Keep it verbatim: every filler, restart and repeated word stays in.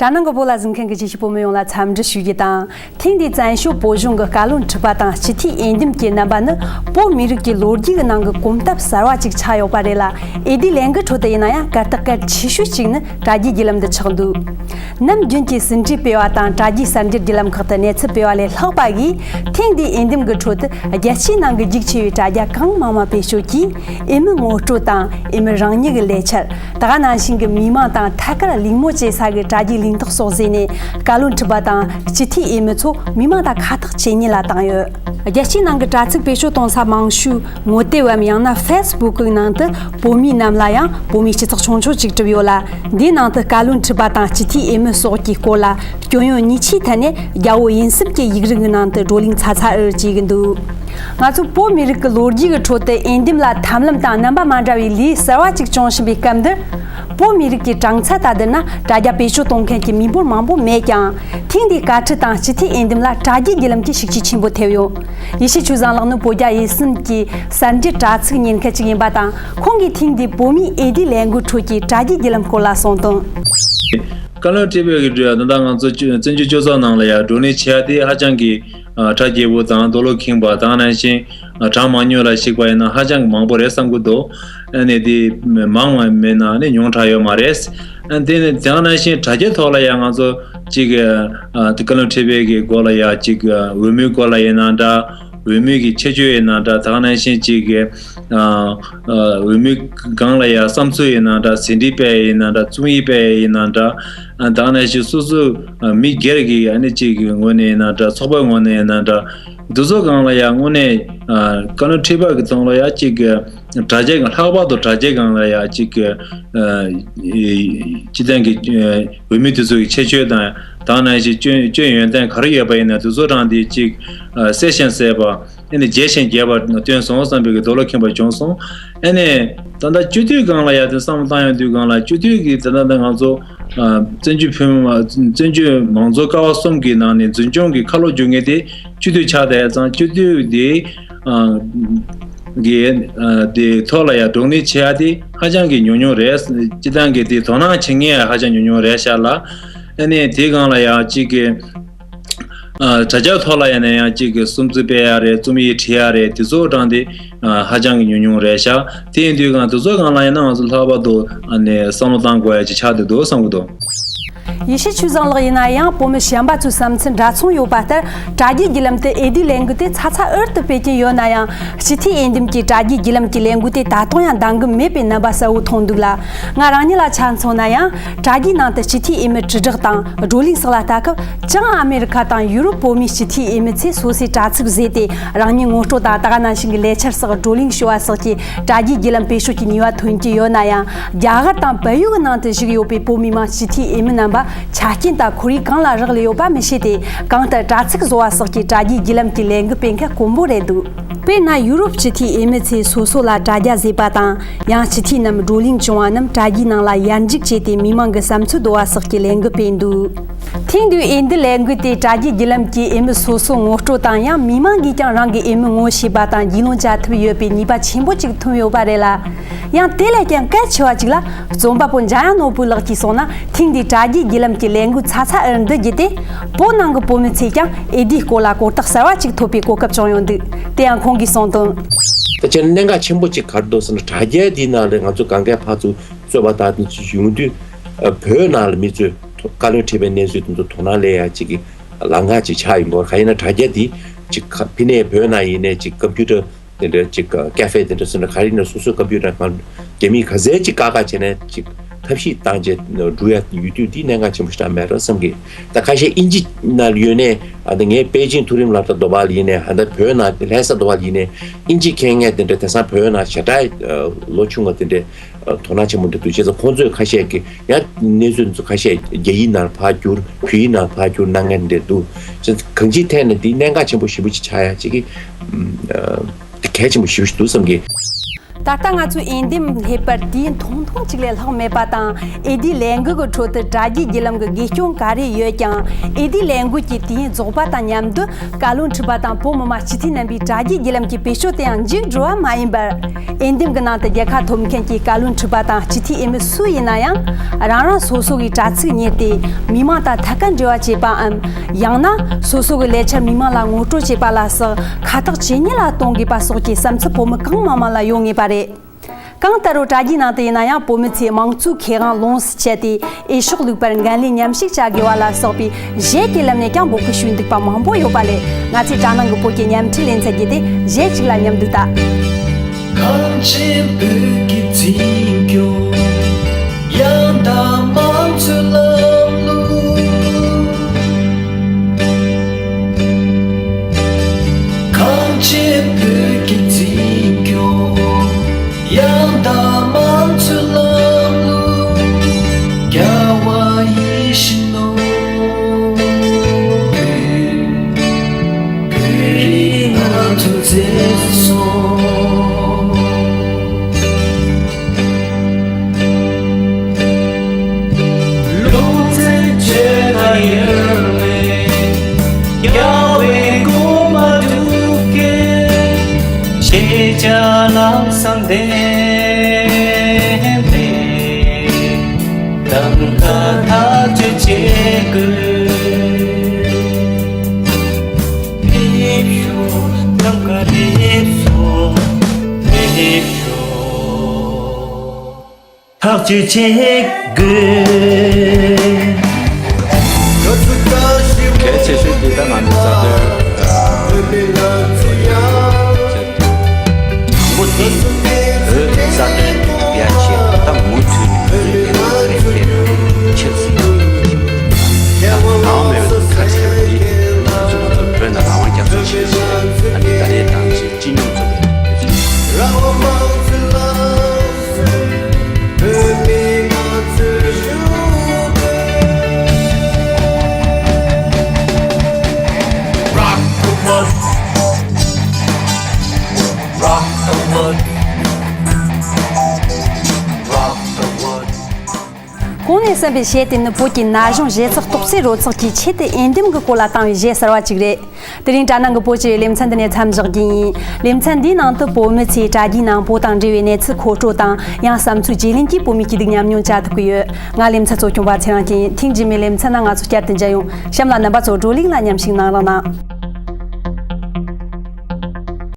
ད་ནང་གི་བོད་ལ་གཟིགས་མཁན་གྱི་ཆེ་ཤོས་བོད་མི་ཡོངས་ལ་འཚམས་འདྲི་ཞུ་རྒྱུ་དང་། ཐེངས་འདིའི་བཙན་བྱོལ་བོད་གཞུང་གི་བཀའ་བློན་ཁྲི་པ་དང་སྤྱི་འཐུས་འོས་འདེམས་ཀྱི་རྣམ་པ་ནི་བོད་མི་རིགས་ཀྱི་ལོ་རྒྱུས་ཀྱི་ནང་གི་གོམ་སྟབས་གསར་བ་ཅིག་ཆགས་ཡོད་པ་རེད་ལ། འོས་བསྡུའི་ལས་འགུལ་ཁྲོད་དུ་ཡིན་ན་ཡང་གར་སྟེགས་གལ་ཆེ་ཤོས་གཅིག་ནི་དྲ་རྒྱའི་བརྒྱུད་ལམ་དུ་ཆགས་འདུག་ནམ་རྒྱུན་གྱི་ཟིན་བྲིས་སྤེལ་བ་དང་དྲ་རྒྱའི་གསར་འགྱུར་བརྒྱུད་ལམ་ཁག་ཏུ་གནས་ཚུལ་སྤེལ་བ་ལས་ལྷག་པ་གིས། ཐེངས་འདིའི་འོས་འདེམས་ཀྱི་ཁྲོད་དུ་རྒྱལ་སྤྱིའི་ནང་གི་རྒྱུགས་ཆེ་བའི་དྲ་རྒྱ་གང་མང་མང་བེད་སྤྱོད་ཀྱིས། འོས་མི་ངོ་སྤྲོད་དང་འོས་མི་རང་ཉིད་ཀྱི་ལས་འཆར། ད་ག་ནང་བཞིན་གྱི་མི་མང་དང་ཐད་ཀར་གླེང་མོལ་བྱེད་ས་གི་དྲ་རྒྱའི་ལུས་ཐོག་སོགས་བཟོས་ནས། བཀའ་བློན་ཁྲི་པ་དང་སྤྱི་འཐུས་འོས་མི་ཚོ་མི་མང་དང་ཁ་ཐག་ཇེ་ཉེ་ལ་བཏང་ཡོད། རྒྱལ་སྤྱིའི་ནང་གི་དྲ་ཚིགས་བེད་སྤྱོད་གཏོང་ས་མང་ཤོས་ངོ་དེབ་བམ་ཡང་ན་ཧྥེ་སི་བུག་གི་ནང་དུ་བོད་མི་རྣམས་ལ་ཡང་བོད་མིའི་སྤྱི་ཚོགས་ཆུང་ཆུང་ཅིག་གྲུབ་ཡོད་ལ། འདིའི་ནང་དུ་བཀའ་བློན་ཁྲི་པ་དང་སྤྱི་འཐུས་འོས་མི་སོགས་ཀྱི་སྐོར་ལ་སྐྱོན་ཡོན་ཉེས་ཆའི་ཐད་ནས་རྒྱལ་པོ་འོས་འཚམ་གྱི་ཡིག་རིགས་ཀྱི་ནང་དུ་བགྲོ་གླེང་ཚ་ཚ་འུར་བྱེད་ཀྱི་འདུག་ང་ཚོ་བོད་མི་རིགས་ཀྱི་ལོ་རྒྱུས་ཀྱི་ཁྲོད་དུ་འོས་འདེམས་ལ་ཐབས་ལམ་དང་རྣམ་པ་མ་འདྲ་བའི་ལས་གསར་བ་ཅིག་བྱུང་བཞིན་པའི་སྐབས་འདིར། བོད་མི་རིགས་ཀྱི་གྲངས་ཚད་ལྟ་དུས་ན་དྲ་རྒྱ་བེད་སྤྱོད་གཏོང་མཁན་གྱི་མི་འབོར་མང་པོ་མེད་ཀྱང་། ཐེངས་འདིའི་བཀའ་ཁྲི་དང་སྤྱི་འཐུས་འོས་འདེམས་ལ་དྲ་རྒྱའི་བརྒྱུད་ལམ་གྱི་ཤུགས་རྐྱེན་ཆེན་པོ་ཐེབས་ཡོད། ཡེ་ཤེས་ཆོས་བཟང་ལགས་ནི་བོད་རྒྱ་དབྱི་སིན་གྱི་གསར་འགྱུར་དྲ་ཚིགས་གཉེར་མཁན་ཅིག་ཡིན་པ་དང་། ཁོང་གིས་ཐེངས་འདིའི་བོད་མིའི་འོས་བསྡུའི་ལས་འགུལ་ཁྲོད་ཀྱི་དྲ་རྒྱའི་བརྒྱུད་ལམ་སྐོར་ལ་གསུངས་དོན། བཀའ་བློན་ཁྲི་པའི་གི་ད་ལྟ་ང་ཚོ་བཙན་བྱོལ་སྤྱི་ཚོགས་ནང་ལ་ཡང་བགྲོ་གླེང་བྱེད་ཡ་དེ་ཧ་ཅང་གི་གྲ་རྒྱས་པོ་དང་རྡོ་ལོ་ཁེངས་པ་དང་། ནང་བཞིན་གྲངས་མང་ཉུང་ལ་གཞིགས་པ་ཡིན་ན་ཧ་ཅང་གི་མང་པོ་རེད་བསམ་གྱི་འདུག་ཨ་ནི་དེ་མང་བ་མིན་ན་ནི་ཉུང་དྲགས་ཡོད་མ་རེད། ཨ་དེ་ནི་དེ་ནང་བཞིན་དྲ་རྒྱའི་ཐོག་ལ་ཡང་ང་ཚོ་གཅིག་གི་ཨ་དེ་བཀའ་བློན་ཁྲི་པའི་གི་སྐོར་ལ་ཡང་གཅིག་འོས་མིའི་སྐོར་ལ་ཡིན་ན་འདྲ། འོས་མི་གི་ཁྱད་ཆོས་ཡིན་ན་འདྲ། དེ་ནང་བཞིན་གཅིག་གི་ཨ་ཨ་འོས་མི་སྒང་ལ་ཡང་བསམ་ཚུལ་ཡིན་ན་འདྲ། ཟིན་བྲིས་སྤེལ་ཡིན་ན་འདྲ། རྩོམ་ཡིག་སྤེལ་ཡིན་ན་འདྲ། ཨ་དེ་ནང་བཞིན་སོ་སོ་ཨ་མི་སྒེར་གྱི་ཨ་ནི་གཅིག་གི་ངོས་ནས་ཡིན་ན་འདྲ། ཚོགས་པའི་ངོས་ནས་ཡིན་ན་འདྲ། འདི་ཚོ་སྒང་ལ་ཡང་དངོས་གནས་ཨ་བཀའ་བློན་ཁྲི་པ་གི་ཐོག་ལ་ཡང་གཅིག་གི་དྲ་རྒྱའི་སྒང་། ལྷག་པར་དུ་དྲ་རྒྱའི་སྒང་ལ་ཡང་གཅིག་གི་ཨ་སྤྱི་བཏང་གི་ཨ་འོས་མི་དེ་ཚོ་གི་ཁྱད་ཆོས་དང་། དེ་ནང་བཞིན་སྐྱོན་སྐྱོན་ཡོན་ཏན་ག་རེ་ཡོད་པ་ཡིན་ན་དེ་ཚོ་དྲངས་ཏེ་གཅིག་ཨ་གསལ་ཞིང་གསལ་བ། ཨ་ནི་རྒྱས་ཤིང་རྒྱས་པར་བཏོན་སོང་བསམ་པའི་གི་རྡོ་ལོ་ཁེངས་པ་བྱུང་སོང་། ཨ་ནི་ད་ལྟ་སྤྱི་འཐུས་སྒང་ལ་ཡང་དེ་བསམ་བློ་བཏང་ཡོང་དུས་སྒང་ལ། སྤྱི་འཐུས་ཀྱི་ད་ལྟ་ང་ཚོ་ཨ་བཙན་བྱོལ་བོད་མི་མང་། བཙན་བྱོལ་མང་གཙོ་ཀ་བ་གསུམ་གྱི་ནང་ནས་འཛིན་སྐྱོང་གི་ཁ་ལོ་བསྒྱུར་མཁན་དེ་སྤྱི་འཐུས་ཆགས་བསྡད་ཙང་། སྤྱི་འཐུས་དེ་ཨ་གི་ཨ་དེ་ཐོག་ལ་ཡང་བགྲོ་གླེང་བྱེད་ཡ་དེ་ཧ་ཅང་གི་ཉུང་ཉུང་རེད། སྤྱི་བཏང་གི་དེ་དོ་སྣང་བྱེད་མཁན་ཡང་ཧ་ཅང་ཉུང་ཉུང་རེད་ཤག་ལ། ཨ་ནི་དེ་སྒང་ལ་ཡང་གཅིག་གི་ཨ་དྲ་རྒྱའི་ཐོག་ལ་ཡིན་ན་ཡང་གཅིག་གི་གསུམ་ཚུགས་སྤེལ་ཡ་རེད། རྩོམ་ཡིག་བྲིས་ཡ་རེད། དེ་ཚོ་དྲངས་ཏེ་ཨ་ཧ་ཅང་གི་ཉུང་ཉུང་རེད་ཤག་དེ་ཡིན་དུས་སྒང་དེ་ཚོ་སྒང་ལ་ཡིན་ན་ང་ཚོ་ལྷག་པར་དུ་ཨ་ནི་བསམ་བློ་བཏང་དགོས་ཡ་ཅིག་ཆགས་བསྡད་འདུག་བསམ་གྱི་འདུག་ཡེ་ཤེས་ཆོས་བཟང་ལགས་ཡིན་ན་ཡང་བོད་མི་གཞན་པ་ཚོའི་བསམ་ཚུལ་འདྲ་མཚུངས་ཡོད་པ་ལྟར། དྲ་རྒྱའི་བརྒྱུད་ལམ་དུ་འོས་བསྡུའི་ལས་འགུལ་དེ་ཚ་ཚ་འུར་དུ་སྤེལ་གྱིན་ཡོད་ན་ཡང་། སྤྱི་འཐུས་འོས་འདེམས་ཀྱི་དྲ་རྒྱའི་བརྒྱུད་ལམ་གྱི་ལས་འགུལ་དེ་ད་དུང་ཡང་འདང་གི་མེད་པའི་རྣམ་པ་གསལ་བོ་མཐོང་འདུག་ལ། ང་རང་ཉིད་ལ་ཆ་མཚོན་ན་ཡང་། དྲ་རྒྱའི་ནང་དུ་སྤྱི་འཐུས་འོས་མི་དྲིལ་བསྒྲགས་དང་བགྲོ་གླེང་སོགས་ལ་ལྟ་སྐབས། ཅང་ཨ་མེ་རི་ཁ་དང་ཡུ་རོབ་བོད་མིའི་སྤྱི་འཐུས་འོས་མི་ཚོས་སོ་སོའི་དྲ་ཚིགས་བཟོས་ཏེ། རང་ཉིད་ངོ་སྤྲོད་དང་ད་ག་ནང་བཞིན་གྱི་ལས་འཆར་སོགས་བགྲོ་གླེང་ཞུ་བ་སོགས་ཀྱི་དྲ་རྒྱའི་བརྒྱུད་ལམ་བེད་སྤྱོད་ཀྱི་ནུས་པ་ཐོན་གྱི་ཡོད་ན་ཡང་། རྒྱ་གར་དང་བལ་ཡུལ་གྱི་ནང་དུ་བཞུགས་ཡོད་པའི་བོད་མི་མང་སྤྱི་འཐུས་འོས་མི་རྣམ་པ་ཆ་རྐྱེན་དང་ཁོར་ཡུག་གང་ལ་རག་ལས་ཡོད་པ་མི་ཤེས་ཏེ། གང་ལྟར་དྲ་ཚིགས་བཟོ་བ་སོགས་ཀྱི་དྲ་རྒྱའི་བརྒྱུད་ལམ་གྱི་ལས་འགུལ་སྤེལ་མཁན་དཀོན་པོ་རེད་འདུག་དཔེར་ན། ཡུ་རོབ་སྤྱི་འཐུས་འོས་མི་ཚོས་སོ་སོ་ལ་དྲ་རྒྱ་བཟོས་པ་དང་། ཡང་སྤྱི་འཐུས་རྣམས་བགྲོ་གླེང་བྱུང་བ་རྣམས་དྲ་རྒྱའི་ནང་ལ་ཡར་འཇུག་བྱས་ཏེ། མི་མང་གི་བསམ་ཚུལ་བརྡོལ་བ་སོགས་ཀྱི་ལས་འགུལ་སྤེལ་འདུག་ཐེངས་འདིའི་འོས་བསྡུ་ལས་འགུལ་དེ་དྲ་རྒྱའི་བརྒྱུད་ལམ་གྱིས་འོས་མི་སོ་སོ་ངོ་སྤྲོད་དང་། ཡང་མི་མང་གིས་ཀྱང་རང་གི་འོས་མི་ངོ་ཤེས་པ་དང་རྒྱུས་ལོན་བྱ་ཐུབ་ཡོད་པའི་ནུས་པ་ཆེན་པོ་ཅིག་ཐོན་ཡོད་པ་རེད་ལ། ཡང་དེ་ལས་ཀྱང་གལ་ཆེ་བ་ཅིག་ལ། རྩོམ་པ་པོ་འཇམ་དབྱངས་ནོར་བུ་ལགས་ཀྱིས་གསུངས་ན། ཐེངས་འདིའི་དྲ་རྒྱའི་བརྒྱུད་ལམ་གྱི་ལས་འགུལ་ཚ་ཚ་འུར་འུར་འདི་བརྒྱུད་དེ། བོད་ནང་གི་བོད་མི་ཚོས་ཀྱང་འོས་བསྡུའི་སྐོར་ལ་གོ་རྟོགས་གསར་བ་ཅིག་ཐོབ་པའི་གོ་སྐབས་བྱུང་ཡོད་འདུག་དེ་ཡང་ཁོང་གིས་གསུངས་དོན། ད་ཅི་གནད་འགག་ཆེན་པོ་ཅིག་ག་རེ་འདུག་ཟེར་ན། དྲ་རྒྱ་འདིའི་ནང་ལ་ང་ཚོ་གང་ག་ཕར་ཚུར་རྩོད་པ་དང་དེ་ཚོ་ཡོང་དུས། ཨ་བོད་ནང་ལ་མི་ཚོས་ཐོ་བཀའ་བློན་ཁྲི་པའི་གནས་ཚུལ་དེ་ཚོ་དོ་སྣང་སླེབས་ཡ་ཅིག་གི་ལམ་ཁ་ཅིག་ཆགས་ཡོང་གི་རེད། གང་ཡིན་ན་དྲ་རྒྱ་འདི་ཅིག་ག་ཕི་ནས་བོད་ནང་ཡིན་ནའི་ཅིག་ཀམ་པུ་ཊར་དེ་འདྲ་ཅིག་ཀ་ཧྥེ་དེ་འདྲ་སོང་ན། ག་རེ་ཡིན་ན་སོ་སོའི་ཀམ་པུ་ཊར་གང་རྒྱ་མིས་ག་ཚད་ཅིག་བཀག་བཀག་བྱས་ནས་ཅིག་ཐབས་ཤེས་བཏང་བྱས་འགྲོ་ཡ་ཡོད་དུས། འདི་གནད་འགག་ཆེན་པོ་ཞེ་དྲག་མེད་རེད་བསམ་གི། ད་ཁ་ཤས་དབྱིན་ཇི་ནང་ཡོད་ནའི། ཨ་ད་ངས་པེ་ཅིང་མཐོ་རིམ་སློབ་གྲྭ་དོ་པ་ལ་ཡིན་ནའི། ཨ་ད་བོད་ནང་ལྷ་ས་དོ་པ་ལ་ཡིན་ནའི། དབྱིན་ཇི་མཁས་མཁན་དེ་འདྲ་དེང་སང་བོད་ནང་ཞེ་དྲག་ལོ་ཆུང་བ་དེ་འདྲ་དོ་སྣང་ཆེན་པོ་འདྲ་འདུག་བྱས་ཙང་ཁོང་ཚོས་ཁ་ཤས་ཀྱིས་ཡང་གནས་ཚུལ་ཚོ་ཁ་ཤས་རྒྱ་ཡིག་ནང་ཕར་བསྒྱུར། བོད་ཡིག་ནང་ཕར་བསྒྱུར་གནང་མཁན་འདྲ་འདུག་བྱས་ཙང་གང་ཅིའི་ཐད་ནས་འདི་གནད་འགག་ཆེན་པོ་ཞེ་པོ་ཅིག་ཆགས་ཡ་ཅིག་གི། ཨ་དེ་གལ་ཆེན་པོ་ཞེ་པོ་ཞིག་འདུག་བསམ་གི། ད་ལྟ་ང་ཚོའི་འོས་འདེམས་ལྷེ་བར་དུས་ཡུན་ཐུང་ཐུང་ཅིག་ལས་ལྷག་མེད་པ་དང་། འོས་བསྡུའི་ལས་འགུལ་གྱི་ཁྲོད་དུ་དྲ་རྒྱའི་བརྒྱུད་ལམ་གྱི་དགེ་སྐྱོན་ག་རེ་ཡོད་ཀྱང་། འོས་བསྡུའི་ལས་འགུལ་གྱི་དུས་ཡུན་རྫོགས་པ་དང་མཉམ་དུ། བཀའ་བློན་ཁྲི་པ་དང་བོད་མི་མང་སྤྱི་འཐུས་རྣམ་པའི་དྲ་རྒྱའི་བརྒྱུད་ལམ་གྱི་བེད་སྤྱོད་དེའང་མཇུག་འགྲོ་བ་མ་ཡིན་པར། འོས་འདེམས་ཀྱི་ནང་དུ་རྒྱལ་ཁ་ཐོབ་མཁན་གྱི་བཀའ་བློན་ཁྲི་པ་དང་སྤྱི་འཐུས་འོས་མི་སུ་ཡིན་ན་ཡང་། རང་རང་སོ་སོ་གི་དྲ་ཚིགས་གཉེར་ཏེ། མི་མང་དང་ཐད་ཀར་འབྲེལ་བ་བྱེད་པའམ། ཡང་ན་སོ་སོ་གི་ལས་འཆར་མི་མང་ལ་ངོ་སྤྲོད་བྱེད་པ་ལ་སོགས་ཁ་ཐག་ཇེ་ཉེ་ལ་གཏོང་དགོས་པ་སོགས་ཀྱི་བསམ་ཚུལ་བོད་མི་གང་མང་མང་ལ་ཡོད་ངེས་པ་རེད། གང་ལྟར་རོ། དྲ་རྒྱའི་ནང་དུ་ཡིན་ན་ཡང་བོད་མི་ཚོས་དམངས་གཙོའི་ཁེ་དབང་ལོངས་སུ་སྤྱད་དེ། འོས་ཤོག་བླུགས་པར་འགན་ལེན་མཉམ་ཞུགས་བྱ་དགོས་པ་ལ་སོགས་པའི་གཞས་ཀྱི་ལམ་ནས་ཀྱང་འབོད་སྐུལ་ཞུས་འདུག་པ་མང་པོ་ཡོད་པ་ལས། ང་ཚོས་དྲ་ནང་གི་བོད་ཀྱི་ཉམས་ཁྲིད་ལེ་ཚན་བརྒྱུད་དེ་གཞས་གཅིག་ལ་མཉམ་འདུག་ད། གངས་ཅན་བོད་ཀྱི་འཛིན་སྐྱོང་། ཡང་དག་དམངས་གཙོའི་ལམ་ལུགས། གངས་ཅན་བོད་ཀྱི་འཛིན་སྐྱོང་། ཡང་དག་དམངས་གཙོའི་ལམ་ལུགས། རྒྱལ་བ་ཡིད་བཞིན་ནོར་བུས། བོད་རིགས་ང་ཚོ་མཛེས་སོང་། ལུང་ཚན་ཆོས་དང་ཡུལ་མེད། རྒྱལ་བའི་དགོངས་པ་སྒྲུབ་མཁན། ཤེས་བྱ་ལམ་བཟང་ལྡན་པའི། གདམ་ག་ཐག་གཅོད་བྱེད་དགོས། སླེབས་ཤོག་གདམ་ག་སླེབས་སོང་། སླེབས་ཤོག་ཐག་གཅོད་བྱེད་དགོས། གལ་ཆེ་ཤོས་དེ་ད་ང་ཚོ་རྩ་དོན། དང་པོ་དེ་བོད་རྩ་དོན་སྒྲུབ་ཡ་ཆེད་ད་མུ་མཐུད་ནས་བོད་རྒྱལ་ཁབ་ཀྱི་ཆབ་སྲིད་ཀྱི་ཆེད་དུ་ད་ལྟ་བའི་ཁ་ཆེ་བ་དེ་ང་ཚོ་བོད་ནང་རང་དབང་རྒྱ་མཚོ་ཆེད་དུ་ཨ་ནི་ད་ལྟའི་དང་ཆེད་སྤྱི་སྙོམས་ཚོགས་པའི་གོང་ནས་གསན་པའི་གཞས་དེ་ནི་བོད་ཀྱི་ན་གཞོན་གཞས་ཚགས་རྟོག་སའི་རོལ་ཚོགས་ཀྱིས་ཆེད་དུ་འོས་འདེམས་ཀྱི་སྐོར་ལ་བཏང་བའི་གཞས་གསར་བ་ཅིག་རེད། དེ་རིང་དྲ་ནང་གི་བོད་སྤྱི་བའི་ལེ་ཚན་འདི་ནས་མཚམས་བཞག་རྒྱུ་ཡིན། ལེ་ཚན་འདིའི་ནང་དུ་བོད་མི་ཚོས་དྲ་རྒྱའི་ནང་བོད་དང་འབྲེལ་བའི་གནས་ཚུལ་མཁོ་སྤྲོད་དང་། ཡང་བསམ་ཚུལ་བརྗེ་ལེན་གྱིས་བོད་མིའི་སྐྱིད་སྡུག་ཉམས་མྱོང་བྱ་ཐུབ་ཀྱི་ཡོད། ང་ལེ་ཚན་གཙོ་སྐྱོང་པ་ཚེ་རིང་ཅན་ཡིན། ཐེངས་རྗེས་མའི་ལེ་ཚན་ནང་ང་ཚོ་བསྐྱར་དུ་མཇལ་ཡོང་། གཤམ་ལ་རྣམ་པ་ཚོ་བགྲོ་གླེང་ལ་མཉམ་ཞུགས་གནང་རོགས་གནང་།